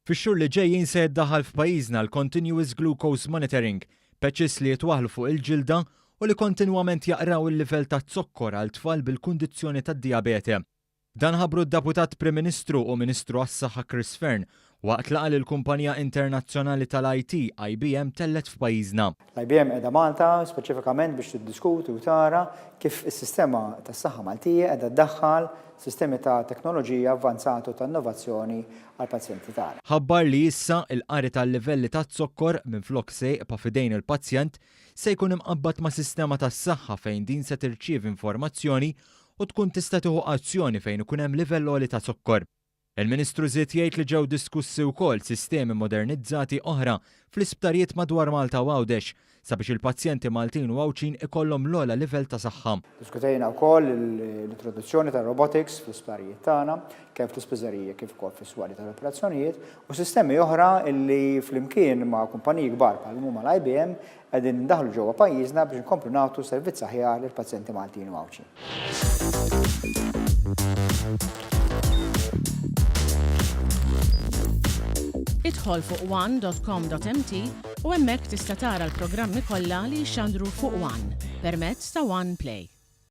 Fix-xhur li ġejjin se jiddaħħal f'pajjiżna l-Continuous Glucose Monitoring, patches li jitwaħħlu fuq il-ġilda u li kontinwament jaqraw il-livell taz-zokkor għal tfal bil-kundizzjoni tad-dijabete. Dan ħabbru d-Deputat Prim Ministru u Ministru għas-Saħħa Chris Fearne waqt laqgħa li l-kumpanija internazzjonali tal-IT, IBM tellgħet f'pajjiżna. L-IBM qiegħda Malta speċifikament biex tiddiskuti u tara kif is-sistema tas-saħħa Maltija qiegħda ddaħħal sistemi ta' teknoloġija avvanzata u ta' innovazzjoni għall-pazjenti tagħna. Ħabbar li issa, il-qari tal-livelli taz-zokkor, minflok se jqpa' f'idejn il-pazjent, se jkun imqabbad ma' sistema tas-saħħa fejn din se tirċievi informazzjoni u tkun tista' tieħu azzjoni fejn ikun hemm livell għoli ta' zokkor. Il-Ministru żied jgħid li ġew diskussi wkoll sistemi modernizzati oħra fl-isptarijiet madwar Malta u Għawdex sabiex il-pazjenti Maltin u Għawdxin ikollhom l-ogħla livell ta' saħħa. Diskutejna wkoll l-introduzzjoni tar-robotics fl-isptarijiet tagħna, kemm fl-ispiżerija kif ukoll fis-swali tal-operazzjonijiet, u sistemi oħra li flimkien ma' kumpaniji kbar bħal huma l-IBM qegħdin indaħħlu ġewwa pajjiżna biex inkomplu nagħtu servizz aħjar lill-pazjenti Maltin u Għawdxin. Idħol fuq one.com.mt u hemmhekk tista' tara l-programmi kollha li jixxandru fuq One permezz ta' One Play.